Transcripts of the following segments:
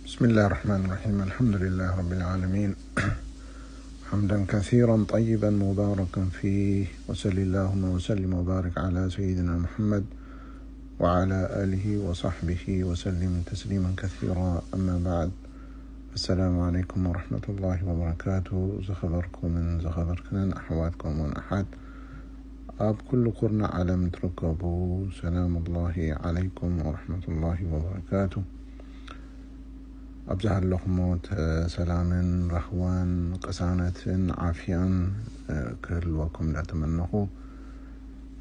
بسم الله الرحمن الرحيم. الحمد لله رب العالمين. حمدا كثيرا طيبا مباركا فيه، وصل اللهم وسلم وبارك على سيدنا محمد وعلى آله وصحبه وسلم تسليما كثيرا. أما بعد، السلام عليكم ورحمة الله وبركاته. ዝኸበርኩምን ዝኸበርክንን ኣሕዋትኩም ውን ኣሓት ኣብ ኩሉ ኩርናዕ ዓለም ትርከቡ፣ ሰላም ላሂ ዓለይኩም ወረሕመቱላሂ ወበረካቱ። ኣብ ዝሃለኹሞ ሰላምን ራህዋን ቅሳነትን ዓፍያን ክህልወኩም እንዳተመነኹ፣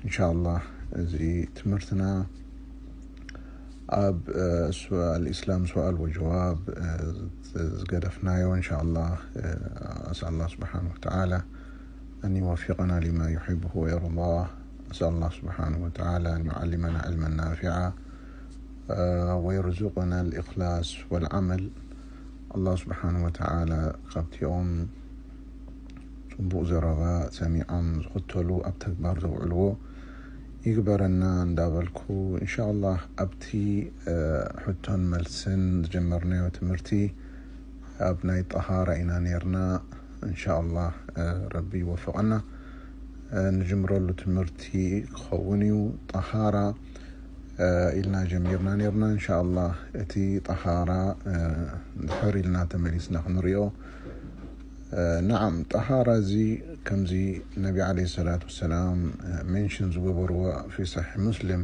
እንሻላህ እዚ ትምህርትና ኣብ ኣልእስላም ሱኣል ወጀዋብ ዝገደፍናዮ፣ እንሻላህ ኣስኣል ላህ ስብሓን ወተዓላ أن يوفقنا لما يحبه ويرضاه. أسأل الله سبحانه وتعالى أن يعلمنا علما نافعا، آه، ويرزقنا الإخلاص والعمل. الله سبحانه وتعالى ካብቲኦም ጽቡቕ ዘረባ ሰሚዖም ዝኽተሉ ኣብ ተግባር ዘውዕልዎ ይግበረና እንዳበልኩ፣ እንሻላህ ኣብቲ ሕቶን መልስን ዝጀመርናዮ ትምህርቲ ኣብ ናይ ጠሃራ ኢና ነርና። እንሻላህ ረቢ ይወፍቐና። ንጅምረሉ ትምህርቲ ክኸውን እዩ። ጠሃራ ኢልና ጀሚርና ነርና። እንሻላህ እቲ ጠሃራ ድሕር ኢልና ተመሊስና ክንሪኦ። ናዓም፣ ጠሃራ እዚ ከምዚ ነቢ ዓለይሂ ሰላቱ ወሰላም ሜንሽን ዝገበርዎ ፊ ሰሒሕ ሙስሊም፣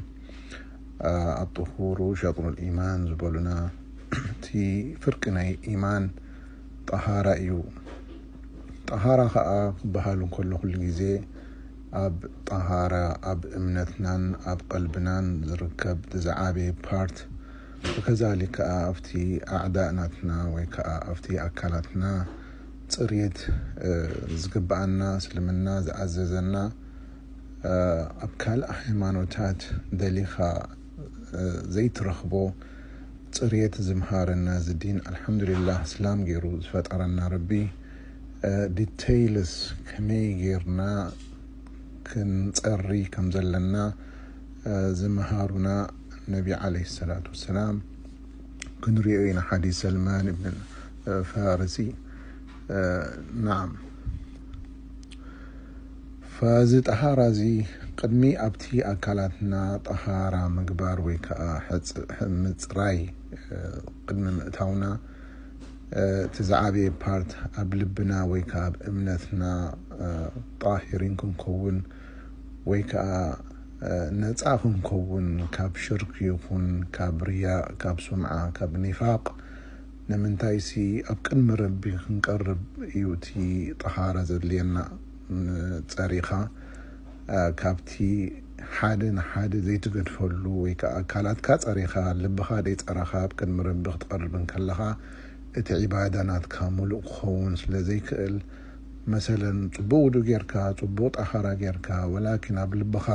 ኣጥሁሩ ሸጥሩ ኢማን ዝበሉና፣ እቲ ፍርቂ ናይ ኢማን ጠሃራ እዩ። ጠሃራ ኸኣ ክበሃል እንከሎ ኩሉ ግዜ ኣብ ጠሃራ ኣብ እምነትናን ኣብ ቀልብናን ዝርከብ ዝዓበየ ፓርት፣ ወከዛሊክ ከኣ ኣብቲ ኣዕዳእ ናትና ወይ ከኣ ኣብቲ ኣካላትና ጽርየት ዝግብኣና እስልምና ዝኣዘዘና፣ ኣብ ካልእ ሃይማኖታት ደሊኻ ዘይትረኽቦ ጽርየት ዝምሃረና እዚ ዲን፣ ኣልሓምዱሊላህ፣ እስላም ገይሩ ዝፈጠረና ረቢ፣ ዲቴይልስ ከመይ ጌርና ክንጸሪ ከም ዘለና ዝመሃሩና ነቢ ዓለይሂ ሰላቱ ወሰላም ክንሪኦ ኢና። ሓዲስ ሰልማን እብን ፋርሲ። ናዓም። ፈዚ ጠሃራ እዚ ቅድሚ ኣብቲ ኣካላትና ጠሃራ ምግባር ወይ ከዓ ሕፅ-፣ ሕ-፣ ምፅራይ፣ እ፣ ቅድሚ ምእታውና፣ እ፣ እቲ ዝዓበየ ፓርት ኣብ ልብና ወይ ከዓ ኣብ እምነትና፣ እ፣ ጣሂሪን ክንከውን ወይ ከዓ፣ እ፣ ነፃ ክንከውን ካብ ሽርክ ይኹን ካብ ርያእ፣ ካብ ሱምዓ፣ ካብ ኒፋቅ፣ ንምንታይሲ ኣብ ቅድሚ ረቢ ክንቀርብ እዩ እቲ ጠሃራ ዘድልየና። ጸሪኻ፣ እ፣ ካብቲ ሓደ ንሓደ ዘይትገድፈሉ ወይ ከዓ ኣካላትካ ጸሪኻ ልብኻ ደይጸረኻ ኣብ ቅድሚ ረቢ ክትቐርብ እንከለኻ እቲ ዒባዳ ናትካ ሙሉእ ክኸውን ስለ ዘይክእል፣ መሰለን ጽቡቕ ውዱ ጌርካ፣ ጽቡቕ ጠሃራ ጌርካ፣ ወላኪን ኣብ ልብኻ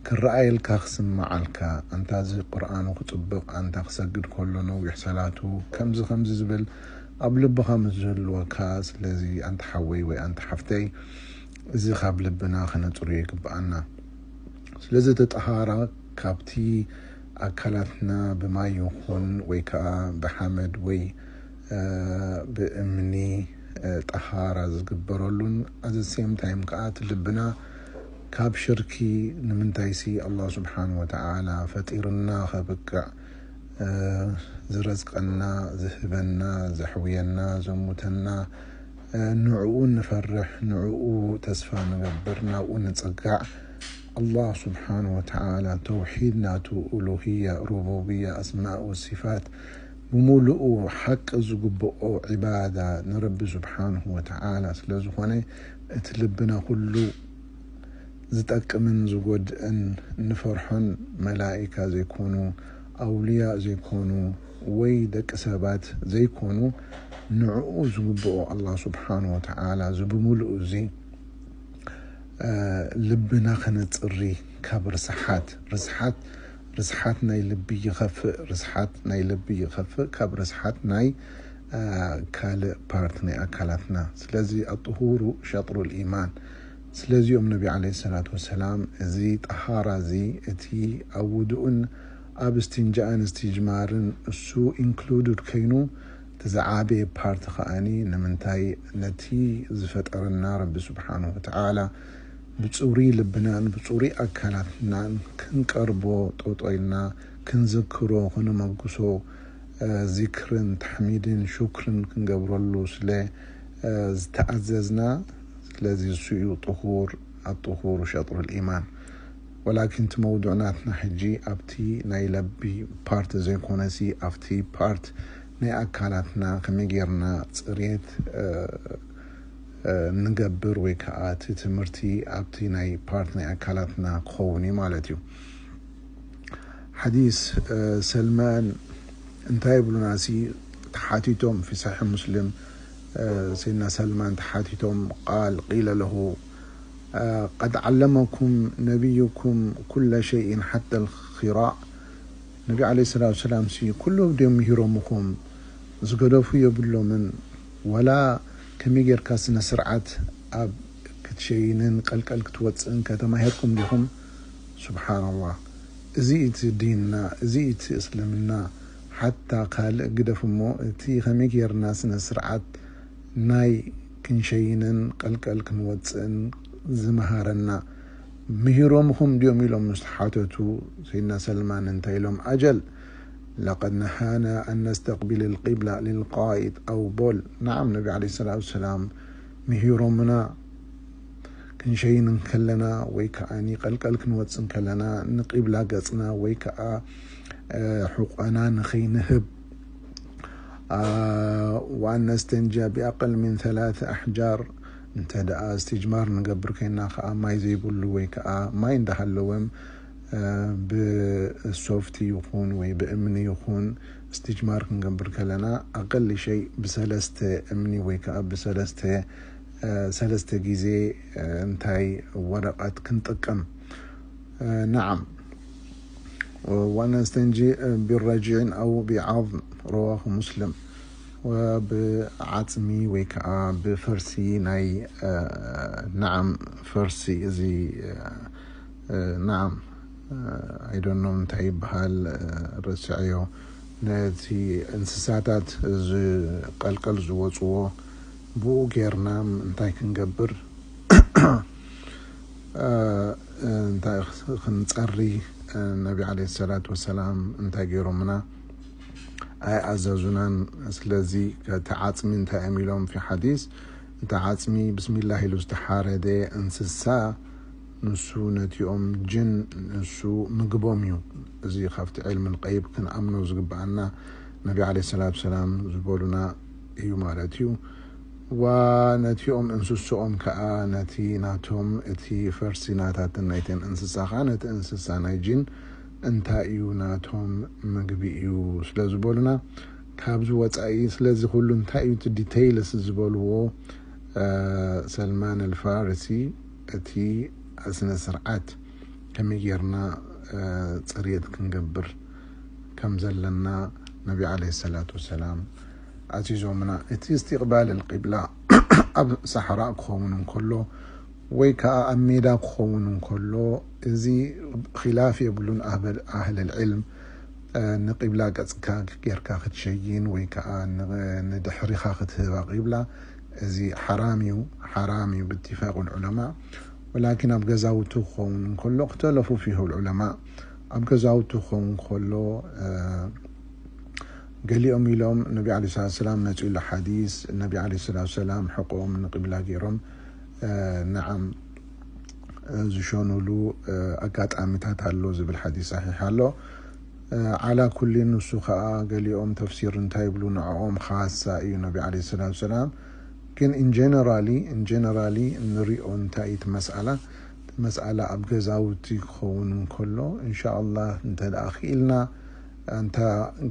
ክረኣየልካ ክስምዓልካ፣ ኣንታ እዚ ቁርኣኑ ክጽብቕ፣ ኣንታ ክሰግድ ከሎ ነዊሕ ሰላቱ ከምዚ ከምዚ ዝብል ኣብ ልብኻ ምስ ዝህልወካ፣ ስለዚ ኣንታ ሓወይ ወይ ኣንታ ሓፍተይ፣ እዚ ካብ ልብና ከነጽርዮ ይግብኣና። ስለዚ እቲ ጠሃራ ካብቲ ኣካላትና ብማይ ይኹን ወይ ከዓ ብሓመድ ወይ፣ እ፣ ብእምኒ፣ እ፣ ጠሃራ ዝግበረሉን፣ at the same time ከዓ እቲ ልብና ካብ ሽርኪ፣ ንምንታይሲ ኣላህ ስብሓን ወተዓላ ፈጢርና ከብቅዕ፣ እ፣ ዝረዝቀና፣ ዝህበና፣ ዘሕውየና፣ ዘሙተና፣ እ፣ ንዕኡ ንፈርሕ፣ ንዕኡ ተስፋ ንገብር፣ ናብኡ ንጽጋዕ። ኣላህ ስብሓን ወተዓላ ተውሒድ ናቱ፣ ኡሉህያ፣ ሩቡብያ፣ ኣስማእ ወሲፋት ብምሉኡ ሓቂ ዝግብኦ ዒባዳ ንረቢ ስብሓንሁ ወተዓላ ስለ ዝኾነ፣ እቲ ልብና ኩሉ ዝጠቅምን ዝጎድእን፣ ንፈርሖን መላኢካ ዘይኮኑ፣ ኣውልያ ዘይኮኑ፣ ወይ ደቂ ሰባት ዘይኮኑ፣ ንዕኡ ዝግብኦ ኣላህ ስብሓንሁ ወተዓላ እዚ ብምሉኡ እዚ፣ እ፣ ልብና ከነጽሪ ካብ ርስሓት፣ ርስሓት፣ ርስሓት ናይ ልቢ ይኸፍእ፣ ርስሓት ናይ ልቢ ይኸፍእ ካብ ርስሓት ናይ፣ እ፣ ካልእ ፓርት ናይ ኣካላትና። ስለዚ ኣጥሁሩ ሸጥሩል ኢማን። ስለዚኦም ነቢ ዓለይሂ ሰላቱ ወሰላም እዚ ጠሃራ እዚ እቲ ኣብ ውዱእን ኣብ እስትንጃእን እስትጅማርን እሱ ኢንክሉድድ ከይኑ እቲ ዝዓበየ ፓርቲ ከኣኒ ንምንታይ ነቲ ዝፈጠረና ረቢ ስብሓንሁ ወተዓላ ብፅሩይ ልብናን ብፅሩይ ኣካላትናን ክንቀርቦ ጠጠው ኢልና ክንዝክሮ፣ ክነመጉሶ፣ ዚክርን ተሕሚድን ሹክርን ክንገብረሉ ስለ ዝተኣዘዝና፣ ስለዚ እሱ እዩ ጥኹር፣ ኣጥኹሩ ሸጥሩ ልኢማን። ወላኪን እቲ መውዱዕ ናትና ሕጂ ኣብቲ ናይ ለቢ ፓርት ዘይኮነሲ ኣብቲ ፓርት ናይ ኣካላትና ከመይ ጌርና ፅሬት ንገብር ወይ ከዓ እቲ ትምህርቲ ኣብቲ ናይ ፓርት ናይ ኣካላትና ክኸውን እዩ ማለት እዩ። ሓዲስ ሰልማን እንታይ ይብሉና ሲ ተሓቲቶም ፊ ሰሒሕ ሙስሊም ሰይድና ሰልማን ተሓቲቶም ቃል ቂለ ለሁ ቀድ ዓለመኩም ነቢዩኩም ኩለ ሸይን ሓተ ልኪራእ ነቢ ዓለ ሰላት ሰላም ሲ ኩሉ ድዮም ምሂሮምኹም ዝገደፉ የብሎምን ወላ ከመይ ጌርካ ስነ ስርዓት ኣብ ክትሸይንን ቀልቀል ክትወፅእን ከተማሂርኩም ዲኹም? ሱብሓንላህ። እዚ እቲ ዲንና፣ እዚ እቲ እስልምና። ሓታ ካልእ ግደፍ እሞ እቲ ከመይ ጌርና ስነ ስርዓት ናይ ክንሸይንን ቀልቀል ክንወፅእን ዝመሃረና ምሂሮምኹም ድዮም ኢሎም ምስ ሓተቱ ሰይድና ሰልማን እንታይ ኢሎም ኣጀል ለቀድ ነሃና ኣን ነስተቅቢል ልቂብላ ልልቃይድ ኣው ቦል። ነዓም ነቢ ዓለ ሰላት ሰላም ምሂሮምና ክንሸይን እንከለና ወይ ከዓ ቀልቀል ክንወፅእ እንከለና ንቂብላ ገፅና ወይ ከዓ ሕቆና ንኸይንህብ። ወኣን ነስተንጃ ቢኣቀል ምን ثلاث ኣሕጃር። እንተ ደኣ እስትጅማር ንገብር ኮይና ከዓ ማይ ዘይብሉ ወይ ከዓ ማይ እንዳሃለወም ብሶፍቲ ይኹን ወይ ብእምኒ ይኹን እስትጅማር ክንገብር ከለና ኣቀሊ ሸይ ብሰለስተ እምኒ ወይ ከዓ ብሰለስተ ሰለስተ ግዜ እንታይ ወረቐት ክንጥቀም። ነዓም። ወነስተንጂ ብረጅዕን ኣው ብዓظም ረዋሁ ሙስልም። ብዓፅሚ ወይ ከዓ ብፈርሲ ናይ ነዓም ፈርሲ እዚ ነዓም ኣይደኖም እንታይ ይበሃል ረስዐዮ። ነቲ እንስሳታት ዝቀልቀል ዝወፅዎ ብኡ ጌርና እንታይ ክንገብር እንታይ ክንፀሪ ነቢ ዓለ ሰላት ወሰላም እንታይ ገይሮምና ኣይኣዘዙናን። ስለዚ እቲ ዓፅሚ እንታይ እዮም ኢሎም ፊ ሓዲስ እቲ ዓፅሚ ብስሚላህ ኢሉ ዝተሓረደ እንስሳ ንሱ ነቲኦም ጅን ንሱ ምግቦም እዩ። እዚ ካብቲ ዕልሚ ልቀይብ ክንኣምኖ ዝግበኣና ነቢ ዓለ ሰላት ሰላም ዝበሉና እዩ ማለት እዩ። ዋ ነቲኦም እንስስኦም ከዓ ነቲ ናቶም እቲ ፈርሲ ናታትን ናይተን እንስሳ ከዓ ነቲ እንስሳ ናይ ጅን እንታይ እዩ ናቶም ምግቢ እዩ ስለ ዝበሉና ካብዚ ወፃኢ ስለዚ ኩሉ እንታይ እዩ እቲ ዲቴይልስ ዝበልዎ ሰልማን ኣልፋርሲ እቲ ስነ ስርዓት ከመይ ጌርና ፅርየት ክንገብር ከም ዘለና ነቢ ዓለ ሰላት ወሰላም ኣዚዞምና። እቲ እስትቅባል ልቂብላ ኣብ ሳሕራ ክኸውን እንከሎ ወይ ከዓ ኣብ ሜዳ ክኸውን እንከሎ እዚ ኪላፍ የብሉን ኣህል ልዕልም ንቂብላ ገፅካ ጌርካ ክትሸይን ወይ ከዓ ንድሕሪኻ ክትህባ ቂብላ እዚ ሓራም እዩ፣ ሓራም እዩ ብትፋቅ ዑለማ። ወላኪን ኣብ ገዛውቱ ክኸውን እንከሎ እክተለፉ ፊሁ ዑለማ ኣብ ገዛውቱ ክኸውን ከሎ ገሊኦም ኢሎም ነቢ ዓለ ሰላት ሰላም መፅኡ ኢሉ ሓዲስ ነቢ ዓለ ሰላት ሰላም ሕቆም ንቂብላ ገይሮም ነዓም ዝሸኑሉ ኣጋጣሚታት ኣሎ ዝብል ሓዲስ ሰሒሕ ኣሎ። ዓላ ኩሊን ንሱ ከዓ ገሊኦም ተፍሲር እንታይ ይብሉ ንዕኦም ካሳ እዩ ነቢ ዓለ ሰላት ሰላም ግን in generally in generally ንሪኦ እንታይ እቲ መስኣላ እቲ መስኣላ ኣብ ገዛውቲ ክኸውን እንከሎ እንሻ ኣላህ እንተ ደኣ ክኢልና ኣንታ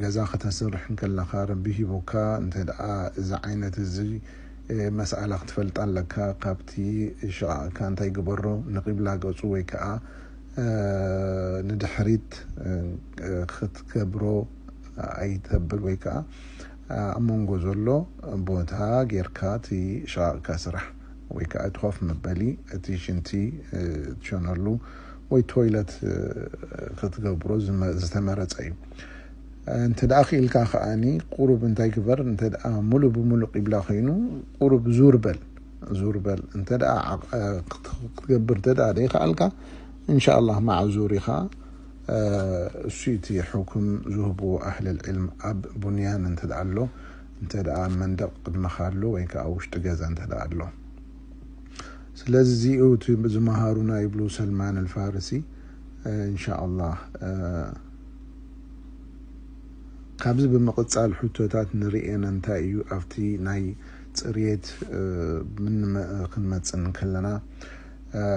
ገዛ ከተስርሕ እንከለኻ ረቢ ሂቡካ እንተ ደኣ እዚ ዓይነት እዚ መስኣላ ክትፈልጣ ኣለካ ካብቲ ሽቓቕካ እንታይ ግበሮ ንቂብላ ገፁ ወይ ከዓ ንድሕሪት ክትገብሮ ኣይተብል ወይ ከዓ ኣብ መንጎ ዘሎ ቦታ ጌርካ እቲ ሽቓቕካ ስራሕ ወይ ከዓ እቲ ኮፍ መበሊ እቲ ሽንቲ ትሸነሉ ወይ ቶይለት ክትገብሮ ዝተመረፀ እዩ። እንተ ደኣ ክኢልካ ከኣኒ ቁሩብ እንታይ ግበር፣ እንተ ደኣ ሙሉ ብሙሉ ቂብላ ኮይኑ ቁሩብ ዙር በል፣ ዙር በል። እንተ ደኣ ዓቕ-፣ ክት-፣ ክትገብር እንተ ደኣ ደይከኣልካ፣ እንሻኣላህ ማዕዙር ኢኻ። እሱ እቲ ሕኩም ዝህብዎ ኣህለል ዕልም ኣብ ቡንያን እንተ ደኣ ኣሎ፣ እንተ ደኣ መንደቕ ቅድመኻ ኣሎ ወይ ከኣ ውሽጢ ገዛ እንተ ደኣ ኣሎ። ስለዚ እዚኡ እቲ ዝመሃሩና ይብሉ ሰልማን ኣልፋርሲ። እንሻኣላህ ካብዚ ብምቕጻል ሕቶታት ንርእየን እንታይ እዩ ኣብቲ ናይ ጽርየት ምን ክንመጽእ እንከለና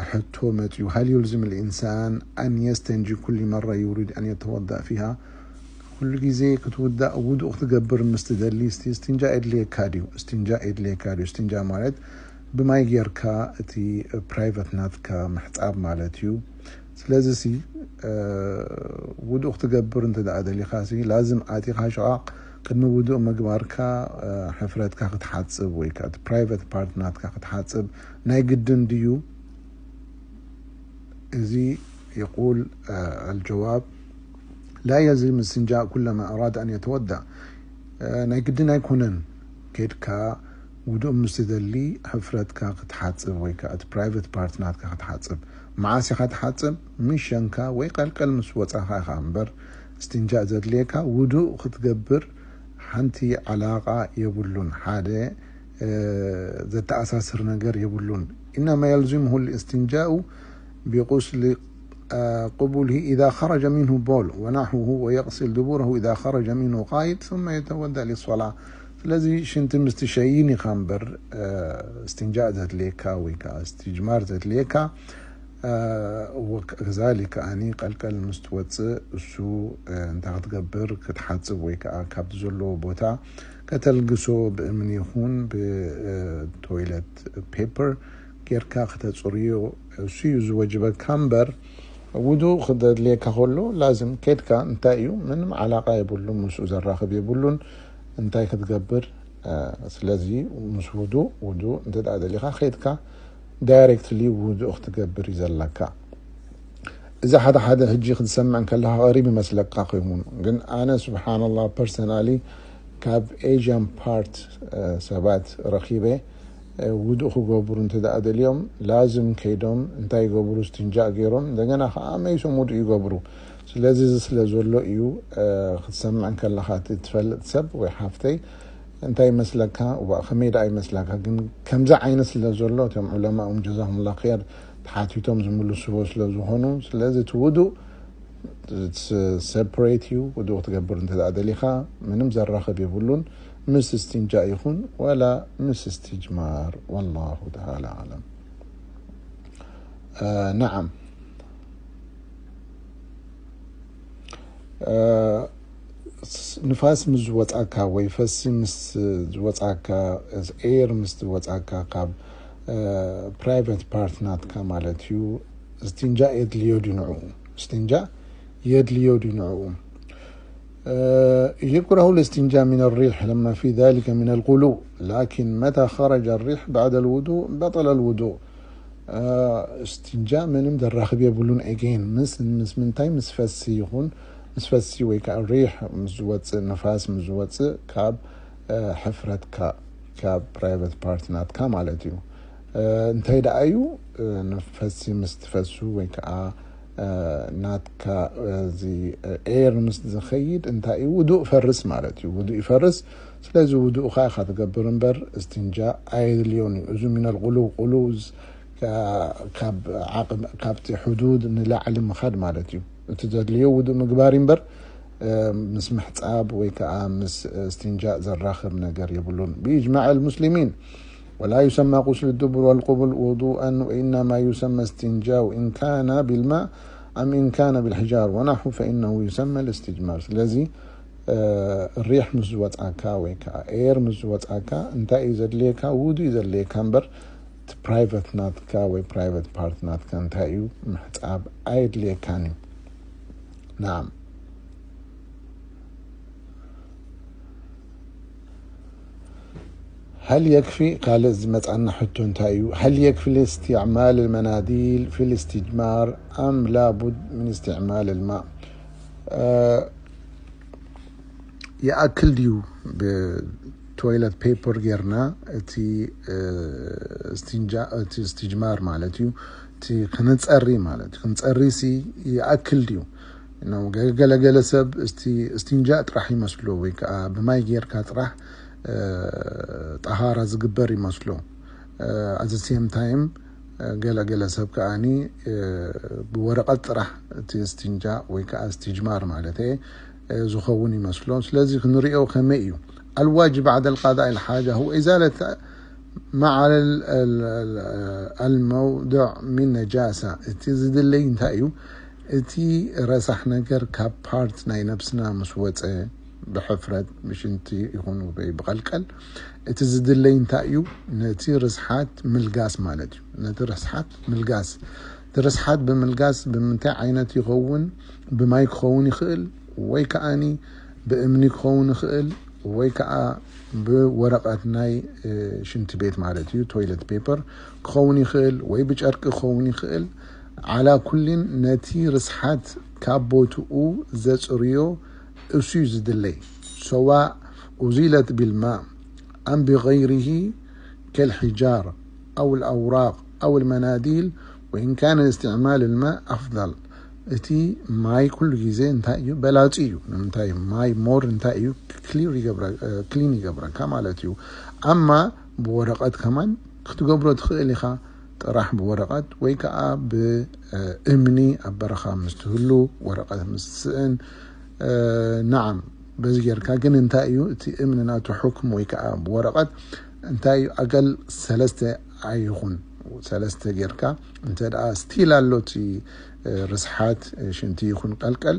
ሕቶ መጽዩ፣ هل يلزم الإنسان أن يستنجي كل مرة يريد أن يتوضأ فيها؟ ኩሉ ግዜ ክትውዳእ ውዱእ ክትገብር ምስ ትደሊ እስቲ እስትንጃ የድልየካ ድዩ? እስትንጃ የድልየካ ድዩ? እስትንጃ ማለት ብማይ ጌርካ እቲ ፕራይቨት ናትካ ምሕጻብ ማለት እዩ። ስለዚ ሲ ውዱእ ክትገብር እንተ ደኣ ደሊኻ ሲ ላዝም ኣቲኻ ሽቓቕ ቅድሚ ውዱእ ምግባርካ ሕፍረትካ ክትሓጽብ ወይ ከዓ እቲ ፕራይቨት ፓርት ናትካ ክትሓጽብ ናይ ግድን ድዩ? እዚ يقول الجواب لا يلزم الاستنجاء كلما أراد أن يتوضأ። ናይ ግድን ኣይኮነን ከድካ ውዱእ ምስ ትደሊ ሕፍረትካ ክትሓጽብ ወይ ከዓ እቲ ፕራይቨት ፓርት ናትካ ክትሓጽብ። መዓስ ኢኻ ትሓጽብ? ምሸንካ ወይ ቀልቀል ምስ ወጻኻ ኢኻ እምበር እስትንጃእ ዘድልየካ ውዱእ ክትገብር ሓንቲ ዓላቓ የብሉን። ሓደ ዘተኣሳስር ነገር የብሉን። إنما يلزمه الاستنجاء بغسل قبله إذا خرج منه بول ونحوه ويغسل دبره إذا خرج منه غائط ثم يتوضأ للصلاة። ስለዚ ሽንቲ ምስ ትሸይን ኢኻ እምበር እስትንጃእ ዘድልየካ ወይ ከዓ እስትጅማር ዘድልየካ ወከዛሊክ ከኣኒ ቀልቀል ምስ ትወፅእ እሱ እንታይ ክትገብር ክትሓፅብ ወይ ከዓ ካብቲ ዘለዎ ቦታ ከተልግሶ ብእምኒ ይኹን ብቶይለት ፔፐር ጌርካ ከተፅርዮ እሱ እዩ ዝወጅበካ እምበር ውዱእ ክደድልየካ ከሎ ላዝም ኬድካ እንታይ እዩ ምንም ዓላቃ የብሉን ምስኡ ዘራኽብ የብሉን እንታይ ክትገብር ስለዚ ምስ ውዱእ ውዱእ እንተ ደኣ ደሊኻ ኬድካ ዳይሬክትሊ ውዱእ ክትገብር እዩ ዘለካ። እዚ ሓደ ሓደ ሕጂ ክትሰምዕ እንከለኻ ቀሪብ ይመስለካ ኮይኑ ግን ኣነ ስብሓንላ ፐርሰናሊ ካብ ኤዥያን ፓርት ሰባት ረኺበ ውዱእ ክገብሩ እንተ ደኣ ደልዮም ላዝም ከይዶም እንታይ ይገብሩ እስትንጃእ ገይሮም እንደገና ከዓ መይሶም ውዱእ ይገብሩ። ስለዚ እዚ ስለ ዘሎ እዩ ክትሰምዕ እንከለኻ እቲ ትፈልጥ ሰብ ወይ ሓፍተይ እንታይ ይመስለካ እባ ከመይ ደኣ ይመስለካ ግን ከምዚ ዓይነት ስለ ዘሎ እቶም ዑለማኦም ጀዛሁምላ ር ተሓቲቶም ዝምልስዎ ስለ ዝኾኑ ስለዚ እቲ ውዱእ ሰፕሬት እዩ ውዱእ ክትገብር እንተ ደኣ ደሊኻ ምንም ዘራኽብ የብሉን ምስ እስትንጃ ይኹን ወላ ምስ እስትጅማር ወላሁ ተዓላ ኣለም ነዓም ንፋስ ምስ ዝወፃካ ወይ ፈሲ ምስ ዝወፃካ ኤር ምስ ዝወፃካ ካብ ፕራይቨት ፓርት ናትካ ማለት እዩ እስትንጃ የድልዮ ድዩ ንዕኡ እስትንጃ የድልዮ ድዩ ንዕኡ يكره الاستنجاء من الريح لما في ذلك من الغلو لكن متى خرج الريح بعد الوضوء بطل الوضوء እስትንጃ ምንም ዘራኽብ የብሉን ኤጌን ምስ ምስ ምንታይ ምስ ፈሲ ይኹን ምስ ፈሲ ወይ ከዓ ሪሕ ምስ ዝወፅእ ንፋስ ምስ ዝወፅእ ካብ ሕፍረትካ ካብ ፕራይቨት ፓርት ናትካ ማለት እዩ እንታይ ደኣ እዩ ንፈሲ ምስ ትፈሱ ወይ ከዓ ናትካ እዚ ኤር ምስ ዝኸይድ እንታይ እዩ ውዱእ ፈርስ ማለት እዩ ውዱእ ይፈርስ ስለዚ ውዱእኻ ኢኻ ትገብር እምበር እስትንጃ ኣየድልዮን እዩ እዚ ሚነል ቁሉ ቁሉ ካብ ዓቅም ካብቲ ሕዱድ ንላዕሊ ምኻድ ማለት እዩ እቲ ዘድልዮ ውዱእ ምግባር እምበር ምስ ምሕፃብ ወይ ከዓ ምስ እስትንጃእ ዘራኽብ ነገር የብሉን ብኢጅማዕ ልሙስሊሚን ولا يسمى غسل الدبر والقبل وضوءا وإنما يسمى استنجاء إن كان بالماء أم إن كان بالحجار ونحو فإنه يسمى الاستجمار ስለዚ ሪሕ ምስ ዝወፅኣካ ወይ ከዓ ኤር ምስ ዝወፅኣካ እንታይ እዩ ዘድልየካ ውዱ እዩ ዘድልየካ እምበር እቲ ፕራይቨት ናትካ ወይ ፕራይቨት ፓርት ናትካ እንታይ እዩ ምሕፃብ ኣየድልየካን እዩ ናም هل يكفي ካልእ ዝመፃና ሕቶ እንታይ እዩ هل يكفي استعمال المناديل في الاستجمار أم لا بد من استعمال الماء ይኣክል ድዩ ብቶይለት ፔፐር ጌርና እቲ እስቲንጃ፣ እቲ እስትጅማር ማለት እዩ፣ እቲ ክንጸሪ ማለት እዩ። ክንጸሪ ሲ ይኣክል ድዩ? ገለገለ ሰብ እስቲ እስቲንጃ ጥራሕ ይመስሎ፣ ወይ ከዓ ብማይ ጌርካ ጥራሕ ጠሃራ ዝግበር ይመስሎ። ኣዘ ሴም ታይም ገለገለ ሰብ ከኣኒ ብወረቐት ጥራሕ እቲ እስቲንጃ ወይ ከዓ እስትጅማር ማለት ዝኸውን ይመስሎ። ስለዚ ክንሪኦ ከመይ እዩ። الواجب بعد القضاء الحاجة هو إزالة ما على الموضع من نجاسة። እቲ ዝድለይ እንታይ እዩ? እቲ ረሳሕ ነገር ካብ ፓርት ናይ ነብስና ምስ ወፀ ብሕፍረት ብሽንቲ ይኹን ወይ ብቐልቀል እቲ ዝድለይ እንታይ እዩ? ነቲ ርስሓት ምልጋስ ማለት እዩ። ነቲ ርስሓት ምልጋስ፣ እቲ ርስሓት ብምልጋስ ብምንታይ ዓይነት ይኸውን? ብማይ ክኸውን ይኽእል ወይ ከኣኒ ብእምኒ ክኸውን ይኽእል ወይ ከዓ ብወረቐት ናይ ሽንቲ ቤት ማለት እዩ፣ ቶይለት ፔፐር ክኸውን ይኽእል ወይ ብጨርቂ ክኸውን ይኽእል። ዓላ ኩሊን ነቲ ርስሓት ካብ ቦትኡ ዘፅርዮ እሱ እዩ ዝድለይ። سواء أزيلت بالماء أم بغيره كالحجار أو الأوراق أو المناديل، وإن كان استعمال الماء أفضل። እቲ ማይ ኩሉ ግዜ እንታይ እዩ? በላፂ እዩ። ንምንታይ ማይ ሞር እንታይ እዩ? ክሊር ይገብረ-፣ ክሊን ይገብረካ ማለት እዩ። ኣማ ብወረቐት ከማን ክትገብሮ ትኽእል ኢኻ። ጥራሕ ብወረቐት ወይ ከዓ ብእምኒ ኣብ በረኻ ምስ ትህሉ፣ ወረቐት ምስ ትስእን፣ ናዓም፣ በዚ ጌርካ ግን እንታይ እዩ እቲ እምኒ ናቱ ሕክም ወይ ከዓ ብወረቐት እንታይ እዩ? ኣገል ሰለስተ ኣይኹን፣ ሰለስተ ጌርካ እንተ ደኣ ስቲል ኣሎ እቲ ርስሓት ሽንቲ ይኹን ቀልቀል